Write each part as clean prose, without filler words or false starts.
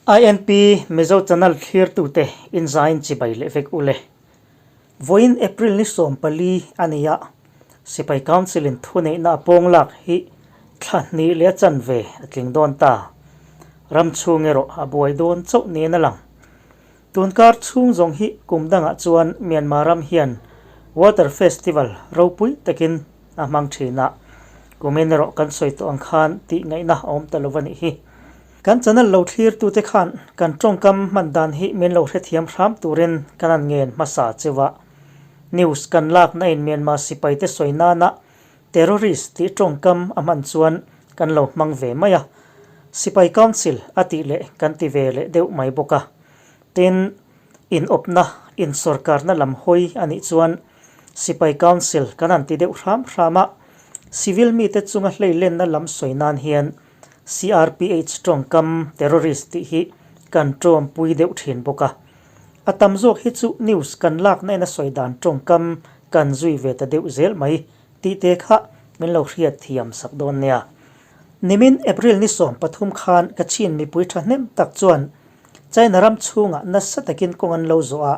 INP Mizo Channel thlirtute inzain chibai leh vek ule. Vawiin April ni 14 a ni a, Sipai Council in thuneihna a pawng lak hi thla hnih leh a chanve a tling dawn ta. Ram chhung erawh a buai dawn chauh niin a lang. Tunkar chhung zawng hi kum dangah chuan Myanmar ram hian Water Festival ropui takin a hmang thin a, kumin erawh kan sawi tawh ang khan tih ngaihna a awm ta lo a nih hi. Kan channel lo thlirtute khan kan tawngkam hman dan hi min lo hrethiam hram turin kan han ngen hmasa cheu a. News kan lakna in Myanmar sipaite sawi nana Terrorist tih tawngkam a hman chuan kan lo hmang ve mai a, Sipai Council a tih leh kan ti ve leh deuh mai bawk a. Tin, inawpna, insawrkarna lam hawi a nih chuan Sipai Council kan han ti deuh hram hram a, Civil mite chunga hleilenna lam sawi nan hian CRPH tawngkam terrorist tih hi kan tawmpui deuh thin bawk a. A tam zawk hi chu news kan lakna in a sawi dan tawngkam kan zui ve ta deuh zel mai tih te kha min lo hriat thiam sak dawn nia. Nimin April ni 13 khan Kachin mipui thahnem tak chuan China ram chhungah nasa takin kawng an lo zawh a,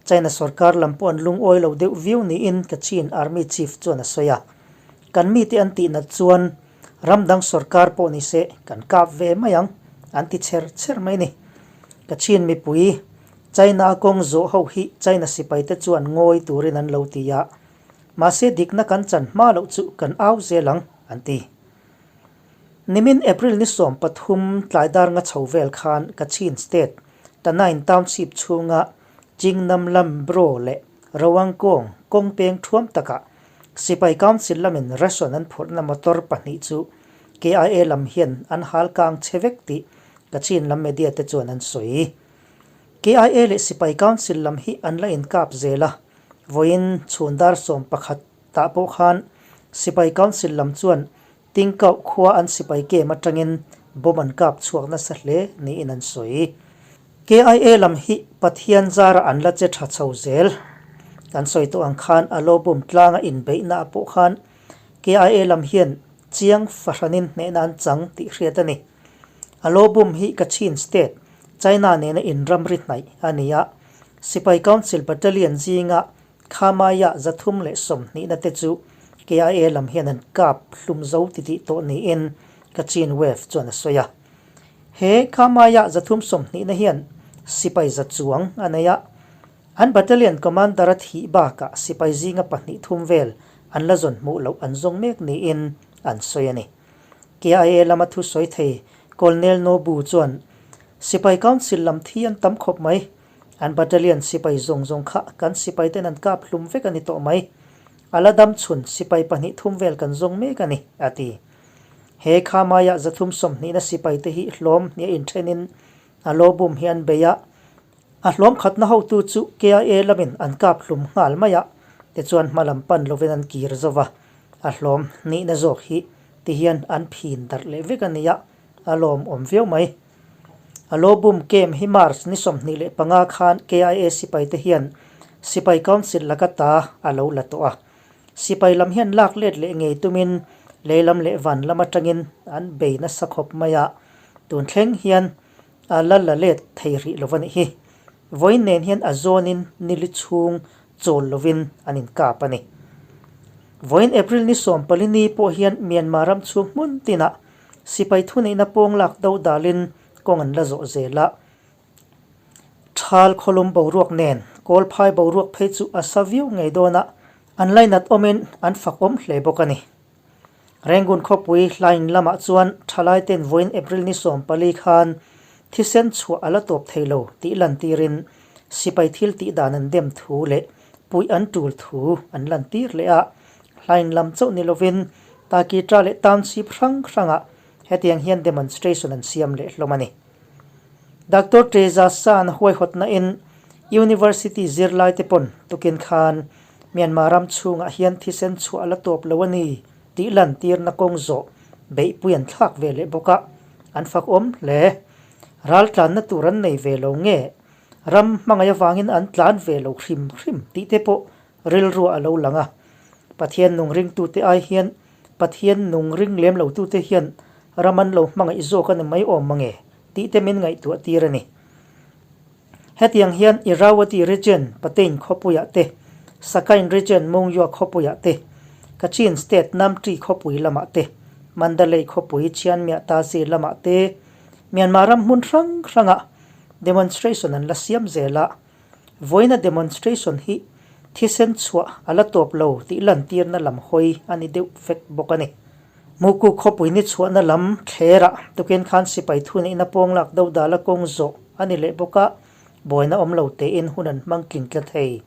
China sorkar lam pawh an lungawi lo deuh viau niin Kachin Army Chief chuan a sawi a. Kan mite an tihnat chuan Ram dang sorkar pawh ni se kan kap ve mai ang, an ti chher chher mai ni. Kachin mipui, China a kawng zawh ho hi China sipaite chuan ngawi turin an lo ti a, mahse dikna kan chan hma loh chu kan au zel ang, an ti. Nimin April ni 13 tlai dar nga chho vel khan Kachin State, Tanain Township chhunga Chingnam lam Bro leh Rawangkawng kawng peng thuam takah Sipai Council lamin ration an phurhna motor pahnih chu KIA lam hian an hal kang che vek tih Kachin lam media te chuan an sawi. KIA leh Sipai Council lam hi an la inkap zel a, vawiin chhun dar 11 tah pawh khan Sipai Council lam chuan Tingkauh khua an sipai kem atangin bomb an kap chhuak nasa hle niin an sawi. KIA lam hi Pathian zara an la che tha chho zel. Kan sawi tawh ang khan a lo bum tlanga inbeihna ah pawh khan KIA lam hian chiang fahranin hnehna an chang tih hriat a ni. A lo bum hi Kachin State, China nena inramri hnaih a ni a, Sipai Council Battalion zinga Khamaiah 320 na te chu KIA lam hian an kap hlum zo titih tawh niin Kachin Wave chuan a sawi a. He Khamaiah 320 na hian sipai za chuang a nei a, an battalion commander a thih bakah sipai zinga pahnih thum vel an la zawn hmuh loh an zawng mek niin an sawi a ni. KIA lama thusawi thei Colonel Nobu chuan Sipai Council lam thi an tam khawp mai. An battalion sipai zawng zawng kha kan sipai ten an kap hlum vek a ni tawh mai. A la dam chhun sipai pahnih thum vel kan zawng mek a ni, a ti. He Khamaiah 320 na sipai te hi hlawm hniah inthenin a lo bum hi an bei a. A hlawm khatna hotu chu KIA lamin an kap hlum nghal mai a, tichuan hma lam pan lovin an kir zo va. A hlawm hnihna zawk hi tihian an phin darh leh vek a ni a, a lawmawm viau mai. A lo bum kem hi March ni 25 khan KIA sipai te hian Sipai Council laka ta a lo la tawh a. Sipai lam hian lak let leh ngei tumin lei lam leh van lam atangin an bei nasa khawp mai a, tun thleng hian a la la let thei rih lo a nih hi. Vawiin nen hian a zawnin nili chhung chawl lovin an inkap a ni. Vawiin April ni 14 ni pawh hian Myanmar ram chhung hmun tinah Sipai thuneihna pawng lak do dalin kawng an la zawh zel a. Thal khawlum boruak nen Kawlphai boruak phei chu a sa viau ngei dawn a, an lainat awmin an fak awm hle bawk a ni. Rangoon khawpui hlain lamah chuan thalai ten vawiin April ni 14 khan thisen chhuah a la tawp thei lo tih lantirin sipai thil tih dan an dem thu leh puih an tul thu an lantir leh a, Hlain lam chauh ni lovin Takitra leh Township hrang hrangah hetiang hian demonstration an siam leh hlawm a ni. Doctor Treza San huaihawtna in University zirlai te pawn tukin khan Myanmar ram chhungah hian thisen chhuah la tawp lo a ni tih lantirna kawng zawh beihpui an thlak ve leh bawk a, an fak awm hle. Ral tlanna tur an nei ve lo nge ram hmangaih avangin an tlan ve lo hrim hrim tih te pawh rilruah a lo lang a. Pathian nung ringtute ai hian Pathian nung ring lem lotute hian ram an lo hmangaih zawk a ni mai awm mange Tih te min ngaihtuah tir a ni. Hetiang hian Irrawaddy Region Patein khawpuiah te, Sakain Region Mungyua khawpuiah te, Kachin State Namṭi khawpui lamah te, Mandalay khawpui Chianmiah Tazi lamah te, Myanmar ram hmun hrang hrangah demonstration an la siam zel a. Vawiina demonstration hi thisen chhuah a la tawp lo tih lantirna lam hawi a ni deuh vek bawk a ni. Muku khawpui ni chhuahna lam thlerah tukin khan sipai thuneihna pawnglak dodala kawng zawh a ni leh bawk a, buaina awm lo tein hun an hmang tling tla thei.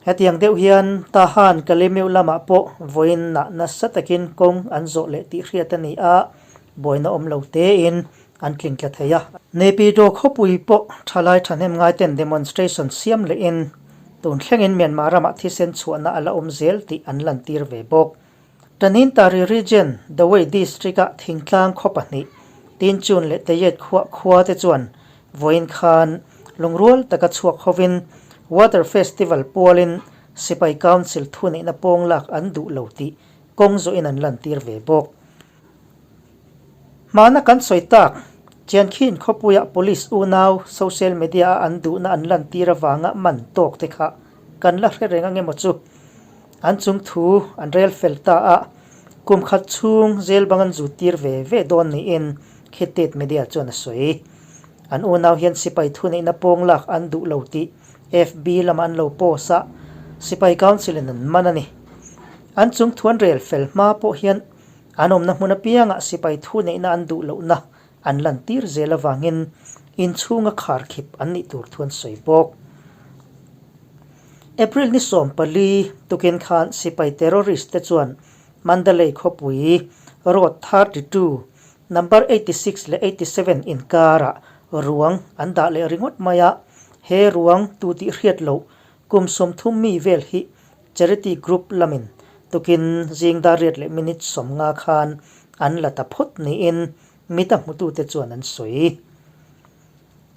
Hetiang deuh hian Tahan Kalemeu lamah pawh vawiin nah nasa takin kawng an zawh leh tih hriat a ni a, buaina awm lo tein an tling tla thei a. Naypyidaw khawpui pawh thalai thahnem ngaiten demonstration siam lehin tun thlengin Myanmar ramah thisen chhuahna a la awm zel tih an lantir ve bawk. Tanintari Region, Dawei District-a thingtlang khaw pahnih, Tinchun leh Teyet khuah khua te chuan vawiin khan lungrual taka chhuak hovin Water Festival pualin Sipai Council thuneihna pawng lak an duh lo tih kawng zawhin an lantir ve bawk. Hmana kan sawi tak, Chiankhin khawpuia Police unau social media-a an duhna an lantir avanga man tawk te kha kan la hre reng angemaw chu? An chung thu an rel fel ta a, kum khat chhung zel bang an zut tir ve ve dawn niin Khittit Media chuan a sawi. An unau hian sipai thuneihna pawng lak an duh lo tih FB lamah an lo post a, sipai council in an man a ni. An chung thu an rel fel hma pawh hian an awmna hmun apiangah sipai thuneihna an duh lohna an lantir zel avangin inchhunga kharkhip an nih tur thu an sawi bawk. April ni 14 tukin khan sipai terrorist te chuan Mandalay khawpui Road 32, number 86 leh 87 inkarah ruang an dah leh ringawt mai a, he ruang tu tih hriat loh kum 30 mi vel hi Charity Group lamin tukin zing dar riat leh minute 50 khan an la ta phawt niin mita hmutute chuan an sawi.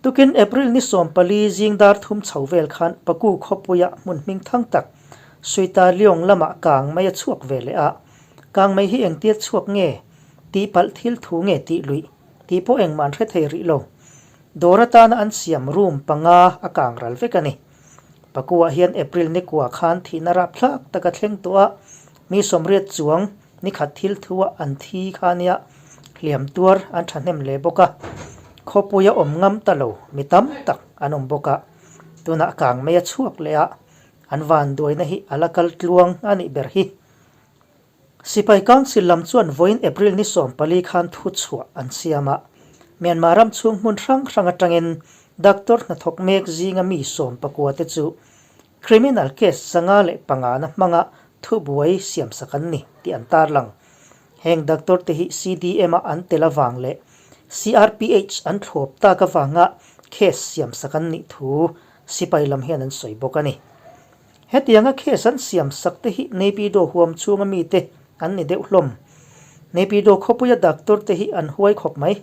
Tukin April ni 14 zing dar thum chho vel khan Paku khawpuia hmun hming thang tak Suita Leong lamah kang mai a chhuak ve leh a, kang mai hi engtir chhuak nge tih palh thil thu nge tih luih tih pawh engmah an hre thei rih lo. Dawr atana an siam room panga a kang ral vek a ni. Pakuah hian April ni kua khan thihna rapthlak taka thleng tawh a, mi 80 chuang ni khat thil thu a an thi kha nia hliam tuar an thahnem hle bawk a, khawpuia awm ngam ta lo mi tam tak an awm bawk a, tunah kang mai a chhuak leh a, an vanduaina hi a la kal tluang a nih ber hi. Sipai Council lam chuan vawiin April ni 14 khan thu chhuah an siam a, Myanmar ram chhung hmun hrang hrang atangin doctor hnathawk mek zinga mi 19 te chu criminal case 505 na hmanga thubuai siamsak an ni tih an tarlang. Heng doctor te hi CDM-a an tel avang leh CRPH an thlawp tak avanga case siamsak an nih thu sipai lam hian an sawi bawk a ni. Hetianga case an siam sak te hi Naypyidaw huam chhunga mite an ni deuh hlawm. Naypyidaw khawpuia doctor te hi an huai khawp mai.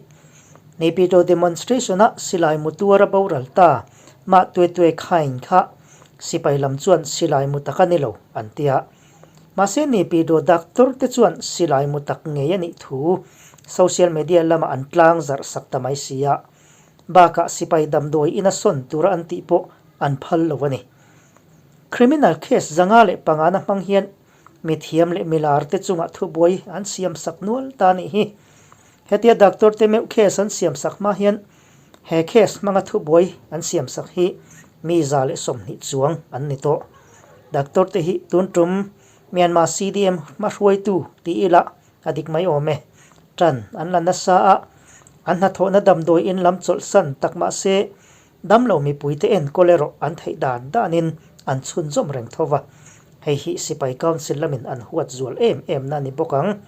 Naypyidaw demonstration-a silai mu tuara boral ta mah tue tue khain kha sipai lam chuan silai mu tak a ni lo an ti a. Mahse Naypyidaw doctor te chuan silai mu tak ngei a nih thu social media lamah an tlang zarh sak ta mai si a. Bakah sipai damdawi ina sawn tura an tih pawh an phal lo a ni. Criminal case 505 na hmang hian mithiam leh milar te chungah thubuai an siam sak nual ta nih hi. Hetia doctor te meuh case an siam sak hma hian he case hmanga thubuai an siam sak hi mi 120 chuang an ni tawh. Doctor te hi tun tum Myanmar CDM hmahruaitu ti ila a dik mai awm e. Tan an la nasa a, an hnathawhna damdawi in lam chawlhsan tak mahse Damlo mipuite enkawl erawh an theih dan danin an chhunzawm reng tho va, hei hi Sipai Council lamin an huat zual em em na ni bawk ang.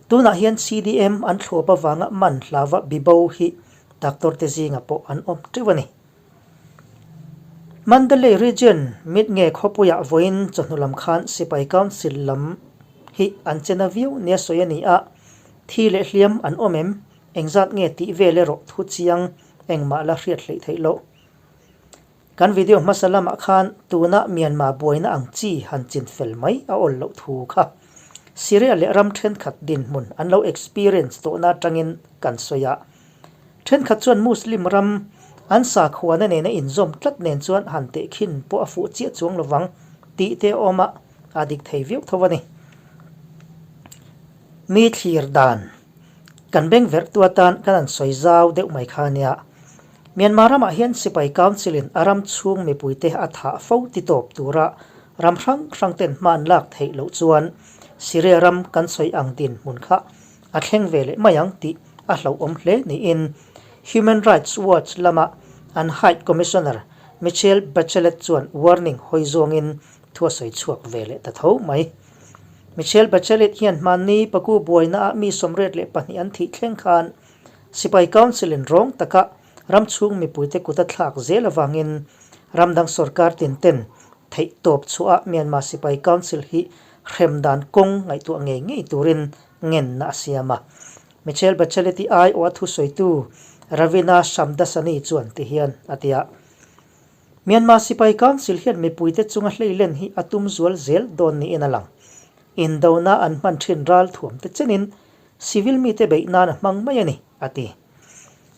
Tunah hian CDM an thlawp avanga man hlava bibo hi doctor te zingah pawh an awm teuh a ni. Mandalay Region mit nge khawpuiah vawiin chawhnu lam khan Sipai Council lam hi an che na viau nia sawi a ni a, thi leh hliam an awm em? Engzat nge tih vel erawh thu chiang engmah la hriat hleih theih loh. Kan video hmasa lamah khan tuna Myanmar buaina ang chi han chin fel mai a awl loh thu kha. Syria leh ram thenkhat dinhmun an lo experience tawhna atangin kan sawi a. Thenkhat chuan Muslim ram an sakhuana nena inzawm tlat nen chuan han tehkhin pawh a fuh chiah chuang lovang tih te a awm a, a dik thei viau tho a ni. Mi thlir dan kan beng verh tu atan kan han sawi zau deuh mai kha nia. Myanmar ramah hian sipai council in a ram chhung mipuite a thah fo ti tawp tura ram hrang hrang ten hma an lak theih loh chuan Syria ram kan sawi ang dinhmun kha a thleng ve leh mai ang tih a hlauhawm hle niin Human Rights Watch lama an High Commissioner Michelle Bachelet chuan warning hawi zawngin thu a sawi chhuak ve leh ta tho mai. Michelle Bachelet hian hmanni Paku buainaah mi 82 an thih thleng khan Sipai Council in rawng taka ram chhung mipuite kut a thlak zel avangin ram dang sorkar tin ten theih tawp chhuah Myanmar Sipai Council hi hrem dan kawng ngaihtuah ngei ngei turin ngenna a siam a. Michelle Bachelet-i aiawha thusawitu Ravina Shamdasani chuan ti hian a ti a. Myanmar Sipai Council hian mipuite chunga hleilen hi a tum zual zel dawn niin a lang. Indona an hman thin ral thuam te chenin Civil mite beih nan a hmang mai a ni, a ti.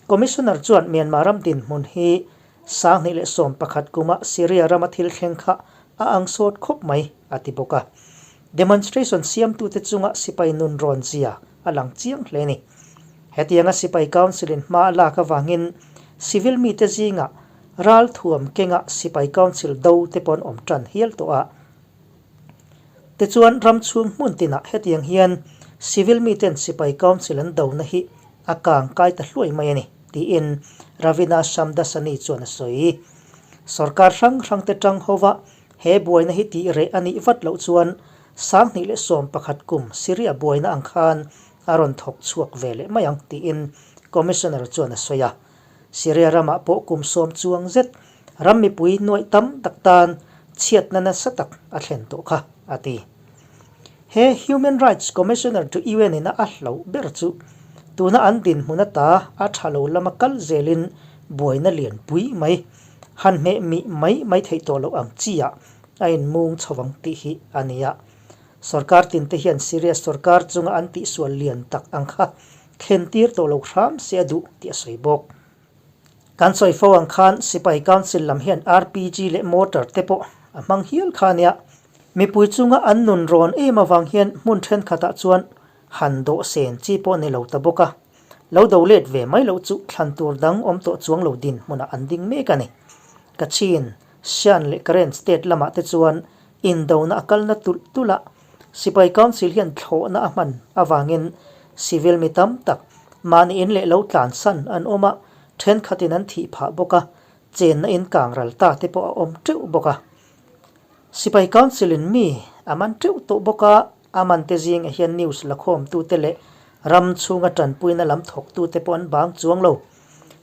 Commissioner chuan Myanmar ram dinhmun hi 2011 kuma Syria rama thil thleng kha a ang sawt khawp mai, a ti bawk a. Demonstration siamtute chunga sipai nun rawn zia a lang chiang hle a ni. Hetianga sipai council-in hma a lak avangin civil mite zingah ralthuam kenga sipai council do te pawh an awm tan hial tawh a. Tichuan, ram chhung hmun tinah hetiang hian civil miten sipai council an dona hi a kang kai ta hluai mai a ni, tiin Ravina Shamdasani chuan a sawi. Sorkar hrang hrangte tang hova he buaina hi tih reh a nih vat loh chuan 2011 kum Syria buaina ang khan a rawn thawk chhuak ve leh mai ang, tiin Commissioner chuan a sawi a. Syria ramah pawh kum sawm chuang zet ram mipui nuaih tam tak tan chhiatna nasa tak a thlen tawh kha, a ti. He Human Rights Commissioner to UN in a a hlauh ber chu tuna an dinhmun ata a tha lo lama kal zelin buaina lianpui mai, han hmeh mih mai mai theih tawh loh ang chi ah a inmung chho ang tih hi a ni a. Sorkar tinte hian Syria sorkar chunga an tihsual lian tak ang kha thlen tir tawh lo hram se a duh tih a sawi bawk. Kan sawi fo ang khan Sipai Council lam hian RPG leh mortar te pawh a hmang hial kha ania. Mipui chunga an nun rawn em avang hian hmun thenkhatah chuan han dawh sen chi pawh ni lo ta bawk a. Lo do let ve mai loh chu thlan tur dang awm tawh chuang lo din hmunah an ding mek a ni. Kachin, Shan leh Karen state lamah te chuan Indona a kalna tulh tulh a, Sipai Council hian thlawhna a hman avangin civil mi tam tak mahni in leh lo tlansan an awm a, thenkhatin an thih phah bawk a, chenna in kang ral ta te pawh a awm teuh bawk a. Sipai Council in mi a man teuh tawh bawk a, a man te zingah hian news lakhawmtute leh ram chhunga tanpuina lam thawktute pawh an bang chuang lo.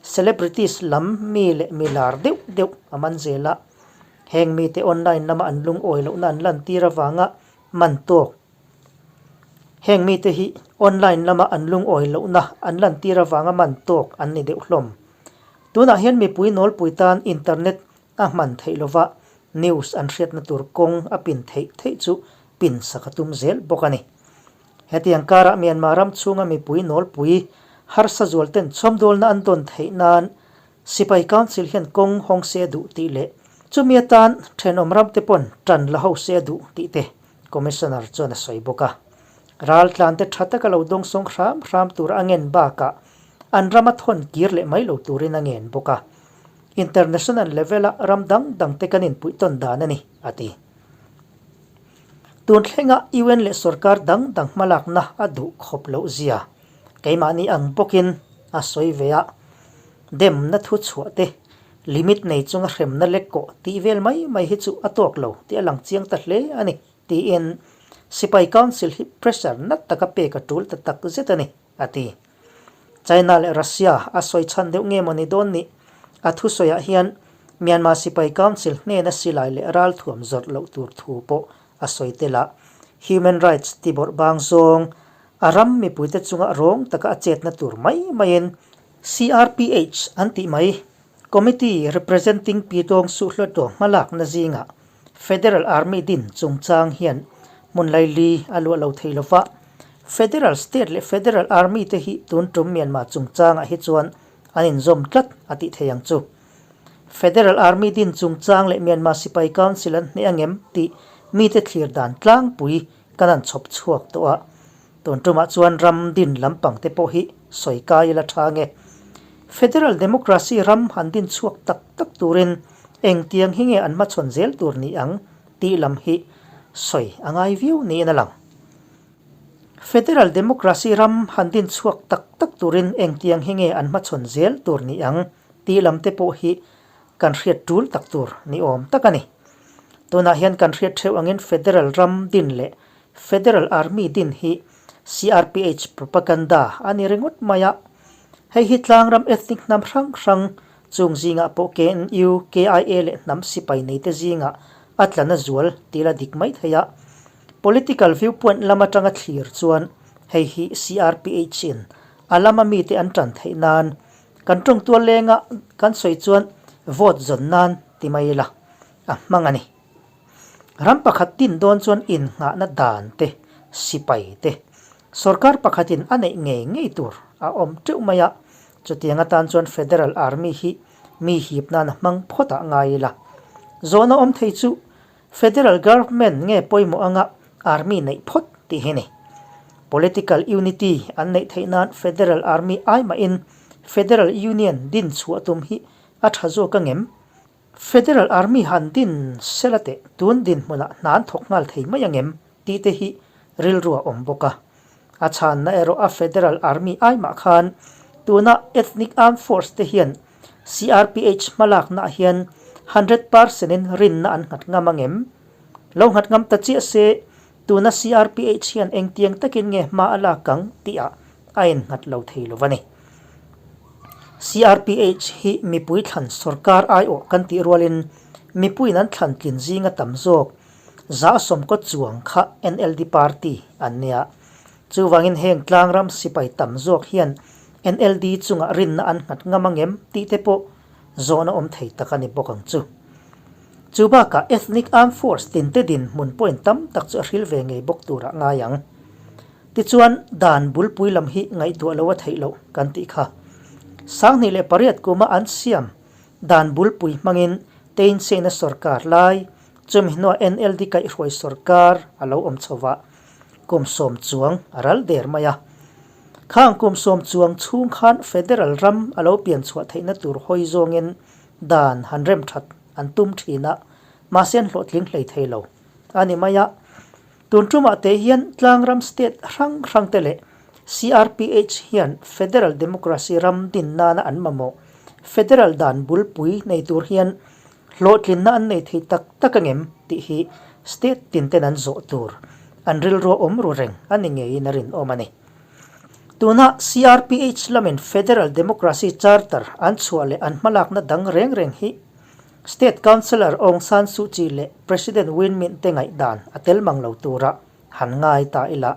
Celebrities lam mi leh mi lar deuh deuh a man zel a. Heng mite online lama an lungawi lohna an lantir avanga man tawk. Heng mite hi online lama an lungawi lohna an lantir avanga man tawk an ni deuh hlawm. Tunah hian mipui nawlpui tan internet a hman theih lova news an hriatna tur kawng a pin theih theih chu pin sak a tum zel bawk a ni. Hetiang karah Myanmar ram chhunga mipui nawlpui harsa zual ten chhawmdawlna an dawn theih nan Sipai Council hian kawng hawng se a duh tih leh chumi atan thenawm ramte pawn tan la ho se a duh tih te Commissioner chuan a sawi bawk a. Raltlante tha taka lo dawngsawng hram hram tur a ngen bakah an rama thawn kir leh mai lo turin a ngen bawk a. International level-a ram dang dangte kan inpuih tawn dan a ni, a ti. Tun thlenga UN leh sorkar dang dang hmalakna a duh khawp loh zia keimahni ang bawkin a sawi ve a. Demna thu chhuah te, limit nei chunga hremna lek kawh tih vel mai mai hi chu a tawk lo tih a lang chiang ta hle a ni, tiin Sipai Council hi pressure nat taka pek a tul ta tak zet a ni, a ti. China leh Russia a sawi chhan deuh nge maw ni dawn ni? A thusawiah hian Myanmar Sipai Council hnena silai leh ralthuam zawrh loh tur thu pawh a sawi tel a, human rights tibawrh bang zawng a ram mipuite chunga rawng taka a chetna tur mai maiin CRPH an tih mai. Committee Representing Pyitawng Suhluatawng hmalakna zingah Federal Army din chungchang hian Hmun laili a luah lo thei lova, Federal State leh Federal Army te hi tun tum Myanmar chungchangah hi chuan an inzawm tlat a tih thei ang chu. Federal Army din chungchang leh Myanmar Sipai Council an hneh angem tih mite thlir dan tlangpui kan han chhawp chhuak tawh a. Tun tumah chuan ram din lampang te pawh hi sawi kai ila tha nge. Federal Democracy ram han din chhuak tak tak turin engtiang hi nge an hmachhawn zel tur ni ang tih lam hi sawi a ngai viau niin a lang. Federal Democracy ram han din chhuak tak tak turin engtiang hi nge an hmachhawn zel tur ni ang tih lam te pawh hi kan hriat tul tak tur ni awm tak a ni. Tunah hian kan hriat theuh angin Federal ram din leh Federal Army din hi CRPH propaganda a ni ringawt mai a. Hei hi tlangram ethnic hnam hrang hrang chung zingah pawh KNU, KIA leh hnam sipai neite zingah a tla na zual tih la dik mai thei a. Political viewpoint lam atanga thlir chuan hei hi CRPH in a lama mite an tan theih nan kan tawngtual lenga kan sawi chuan vote zawn nan ti mai ila a hmang a ni. Ram pakhat din dawn chuan innghahna dan te, sipai te, sorkar pakhatin a neih ngei ngei tur a awm teuh mai a, chutiang atan chuan Federal Army hi mi hip nan a hmang phawt ah ngai ila. Zawhna awm thei chu Federal Government nge pawimawh anga Army neih phawt tih hi ni. Political Unity an neih theih nan Federal Army ai mahin Federal Union din chhuah tum hi a tha zawk angem? Federal Army han din sela teh tun dinhmunah hna an thawk nghal thei mai angem tih te hi rilru a awm bawk a. A chhanna erawh a Federal Army ai mah khan tuna Ethnic Armed Force te hian CRPH hmalaknaah hian 100% in rinna an nghat ngam angem? Lo nghat ngam ta chiah se tuna CRPH hian engtiang takin nge hma a lak ang tihah a innghat lo thei lo a ni. CRPH hi mipui thlan sorkar aiawh kan tih rualin mipuiin an thlan tlin zinga tam zawk za sawmkaw chuang kha NLD party an nia. Chuvangin heng tlangram sipai tam zawk hian NLD chungah rinna an nghat ngam angem tih te pawh zawhna awm thei tak a ni bawk ang chu. Chu bakah Ethnic Armed Force tinte dinhmun point tam tak chu a hril ve ngei bawk turah ngai ang. Tichuan, dan bulpui lam hi ngaihtuah lo a theih loh kan tih kha. 2008 kuma an siam dan bulpui hmangin Thein Sein-a sorkar lai, chumi hnuah NLD kaihhruai sorkar a lo awm chho va, kum sawm chuang a ral der mai a. Khang kum sawm chuang chhung khan Federal ram a lo pian chhuah theihna tur hawi zawngin dan han rem that an tum thin a, mahse an hlawhtling hlei thei lo a ni mai a. Tun tumah te hian tlangram state hrang hrang te leh CRPH hian Federal Democracy ram din nana an mamawh Federal dan bulpui nei tur hian hlawhtlinna an nei thei tak tak angem tih hi state tin ten an zawh tur an rilru a awm ru reng a ni ngeiin a rinawm a ni. Tuna CRPH lamin Federal Democracy Charter an chhuah leh an hmalakna dang reng reng hi State Councillor Aung San Suu Kyi leh President Win Myint te ngaihdan a tel mang lo tura han ngai ta ila.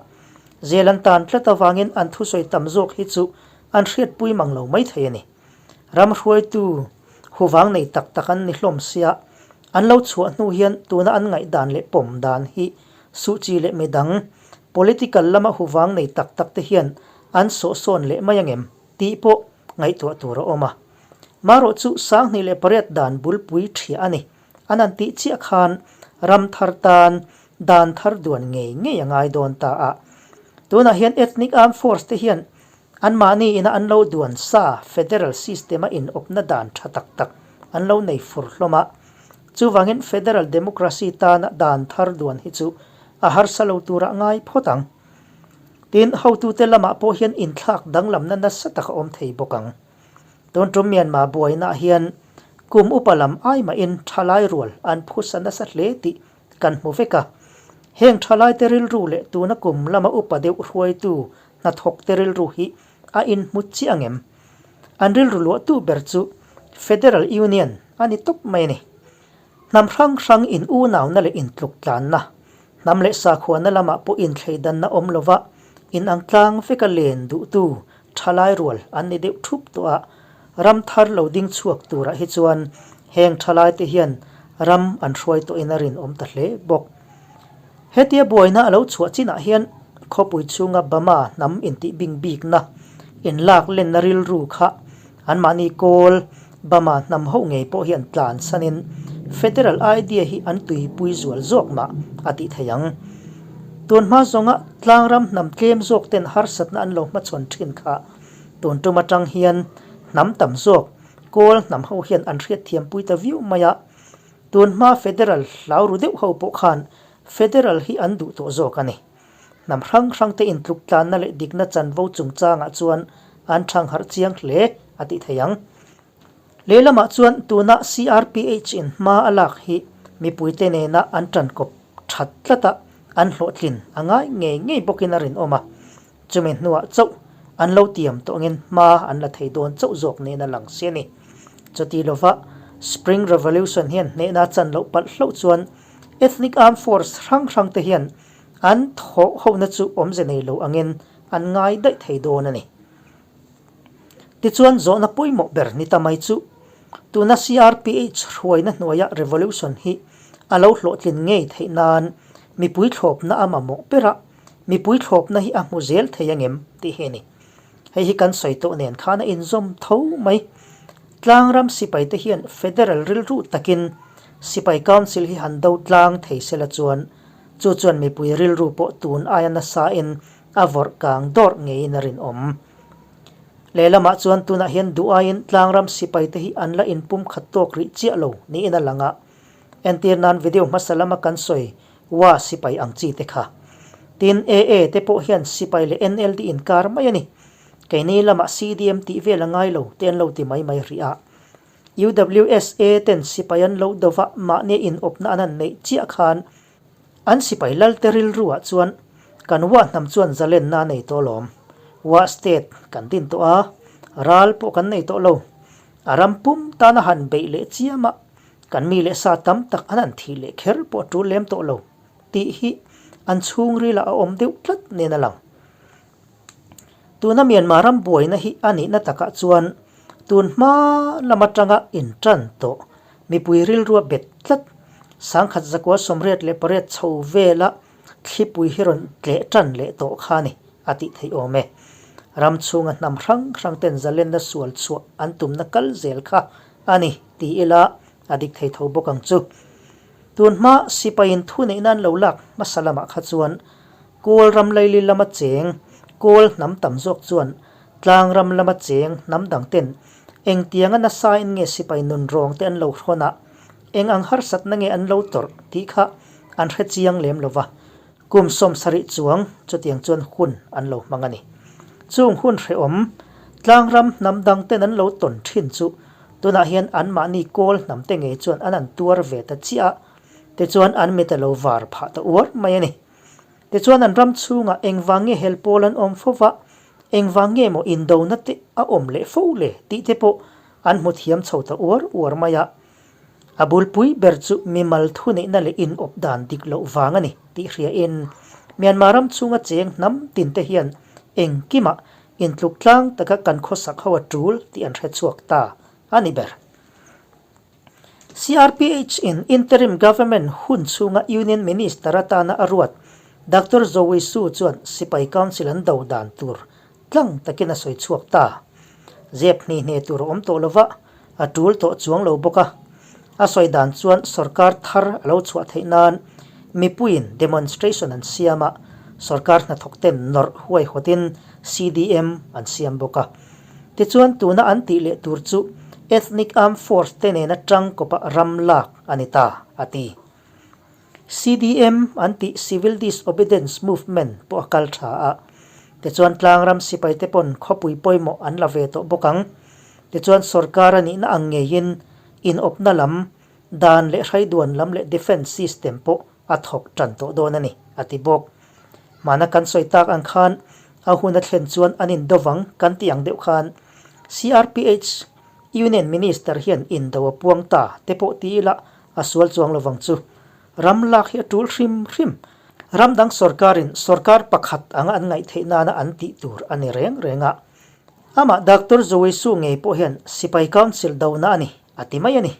Zel an tan tlat avangin an thusawi tam zawk hi chu an hriatpui mang lo mai thei a ni. Ram hruaitu huvang nei tak tak an ni hlawm sia, an lo chhuah hnu hian tuna an ngaihdan leh pawm dan hi Suu Kyi leh midang political lama huvang nei tak tak te hian an sawhsawn leh mai angem tih pawh ngaihtuah tur a awm a. Marawh chu 2008 dan bulpui ṭhiah a ni. An han tih chiah khan ram thar tan dan thar duan ngei ngei a ngai dawn ta a. Tunah hian Ethnic Armed Force te hian anmahni ina an lo duan sa Federal System a inawpna dan ṭha tak tak an lo nei fur hlawm a. Chuvangin Federal Democracy tana dan thar duan hi chu a harsa lo turah ngai phawt ang. Tin, hotute lamah pawh hian inthlak danglamna nasa tak a awm thei bawk ang. Tun tum Myanmar buainaah hian kum upa lam ai mahin thalai rual an phusa nasa hle tih kan hmu vek a. Heng thalaite rilru leh tuna kum lama upa deuh hruaitu hnathawkte rilru hi a inhmu chiah angem? An rilru luahtu ber chu Federal Union a ni tawp mai a ni. Hnam hrang hrang in unauna leh intluk tlanna, hnam leh sakhuana lamah pawh inthleidanna awm lova inang tlang veka len duhtu thalai rual an ni deuh thup tawh a, ram thar lo ding chhuak turah hi chuan heng thalaite hian ram an hruai tawhin a rinawm ta hle bawk. Hetia buaina a lo chhuah chinah hian khawpui chhunga Bama hnam intih bing bikna inlak lenna rilru kha anmahni kawl Bama hnam ho ngei pawh hian tlan sanin Federal idea hi an tuipui zual zawk mah a tih thei ang. Tun hma zawnga tlangram hnam tlem zawk ten harsatna an lo hmachhawn thin kha tun tum atang hian hnam tam zawk kawl hnam ho hian an hriatthiampui ta viau mai a. Tun hma Federal hlau ru deuh ho pawh khan Federal hi an duh tawh zawk a ni. Hnam hrang hrang te intluk tlanna leh dikna chanvo chungchangah chuan an thang harh chiang hle a tih thei ang. Lehlamah chuan tuna CRPH in hma a lak hi mipuite nena an tankawp that tlat a, an hlawhtlin a ngai ngei ngei bawkin a rinawm a. Chumi hnuah chauh an lo tiam tawngin hma an la thei dawn chauh zawk niin a lang si a ni. Chuti lova Spring Revolution hian hnehna chan loh palh hlauh chuan ethnic armed force hrang hrang te hian an thawh hona chu awmze nei lo angin an ngai daih thei dawn a ni. Tichuan zawhna pawimawh ber ni ta mai chu tuna CRPH hruaina hnuaia revolution hi a lo hlawhtlin ngei theih nan mipui thlawpna a mamawh ber a, Mipui thlawpna hi a hmu zel thei angem tih hi a ni. Hei hi kan sawi tawh nen khan a inzawm tho mai. Tlangram sipai te hian Federal rilru takin Sipai Council hi han do tlang thei sela chuan chu chuan mipui rilru pawh tun aia nasa in a vawrh kang dawrh ngeiin a rinawm. Lehlamah chuan tunah hian duh aiin Tlangram sipai te hi an la inpum khat tawk rih chiah lo niin a lang a. Entir nan video hmasa lama kan sawi Wa sipai ang chi te kha. Tin, AA te pawh hian sipai leh NLD inkar mai a ni. Keini lamah CDM tih vel a ngai lo te an lo ti mai mai rih a. UWSA ten sipai an lo do va mahni inawpna an han neih chiah khan an sipai lal te rilru ah chuan kan Wa hnam chuan zalenna a nei tawh lawm. Wa state kan din tawh a, ral pawh kan nei tawh lo. A ram pum tana han beih leh chiam a, Kan mi leh sa tam tak an han thih leh kher pawh a tul lem tawh lo tih hi an chhungrilah a awm deuh tlat nen a lang. Tuna Myanmar ram buaina hi a nihna takah chuan tun hma lam atanga intan tawh mipui rilrua bet tlat sangkhat zakua 88 chho vela thlipui hi rawn tleh tan leh tawh kha a ni a tih theih awm e. Ram chhunga hnam hrang hrang ten zalenna sual chhuah an tumna kal zel kha A ni, ti ila a dik thei tho bawk ang chu. Tun hma sipaiin thu neih nan lo lak hmasa lamah kha chuan Kawl ram laili lama cheng Kawl hnam tam zawk chuan tlang ram lama cheng hnam dang ten engtianga nasain nge sipai nun rawng te an lo hrawn a, eng ang harsatna nge an lo tawrh tih kha an hre chiang lem lo va. Kum 70 chuang chutiang chuan hun an lo hmang a ni. Chung hun hrehawm, tlangram hnam dang ten an lo tawn thin chu tunah hian anmahni kawl hnam te ngei chuan an an tuar ve ta chiah a, tichuan an mit a lo var phah ta uar mai a ni. Tichuan an ram chhungah engvang nge hel pawl an awm fo va, engvang nge maw indona te a awm leh fo le tih te pawh an hmu thiam chho ta uar uar mai a. A bulpui ber chu mimal thuneihna leh inawp dan dik loh vang a ni tih hriain Myanmar ram chhunga cheng hnam tinte hian engkimah intluk tlang taka kan khawsak ho a tul tih an hre chhuak ta a ni ber. CRPH in Interim Government hun chhunga Union Minister atana a ruat Doctor Zoe Su chuan Sipai Council an do dan tur Tlang takin a sawi chhuak ta. Zep hni hne tur a awm tawh lova, a tul tawh chuang lo bawk a. A sawi dan chuan sorkar thar a lo chhuah theih nan mipuiin demonstration an siam a, sorkar hnathawk ten nawrh huaihawtin CDM an siam bawk a. Tichuan tuna an tih leh tur chu Ethnic Armed Force te nena tangkawpa ram lak a ni ta, a ti. CDM an tih Civil Disobedience Movement pawh a kal tha a, tichuan tlangram sipai te pawn khawpui pawimawh an la ve tawh bawk ang. Tichuan sorkar a nihna ang ngeiin inawpna lam, dan leh hraiduan lam leh defence system pawh a thawk tan tawh dawn a ni, a ti bawk. Hmana kan sawi tak ang khan a hun a thlen chuan an indo vang kan tih ang deuh khan CRPH Union Minister hian indo a puang ta te pawh ti ila A sual chuang lovang chu. Ram lak hi a tul hrim hrim. Ram dang sorkarin sorkar pakhat anga an ngaih theih nana an tih tur a ni reng reng a. Amah Doctor Zoesu ngei pawh hian Sipai Council dona a ni, a ti mai a ni.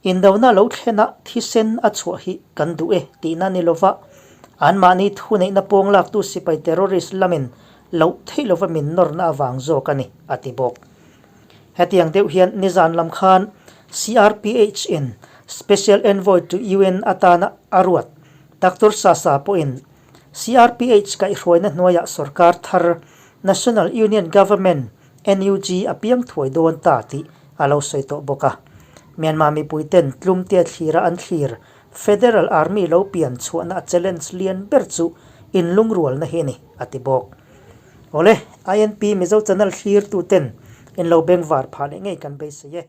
Indona lo thlen a thisen a chhuah hi kan duh e tihna ni lova. Anmahni thuneihna pawng laktu sipai terrorist lamin loh theih lova min nawrna avang zawk a ni, a ti bawk. Hetiang deuh hian nizan lam khan CRPH in Special Envoy to UN atana a ruat Doctor Sasa pawhin CRPH kaihhruaina hnuaiah sorkar thar National Union Government, NUG, a piang thuai dawn ta tih a lo sawi tawh bawk a. Myanmar mipuiten tlumtea thlira an thlir Federal Army lo pian chhuahna a challenge lian ber chu inlungrualna hi a ni, a ti bawk. Awle, INP Mizo Channel thlirtuten in lo bengvar phah leh ngei kan beisei e.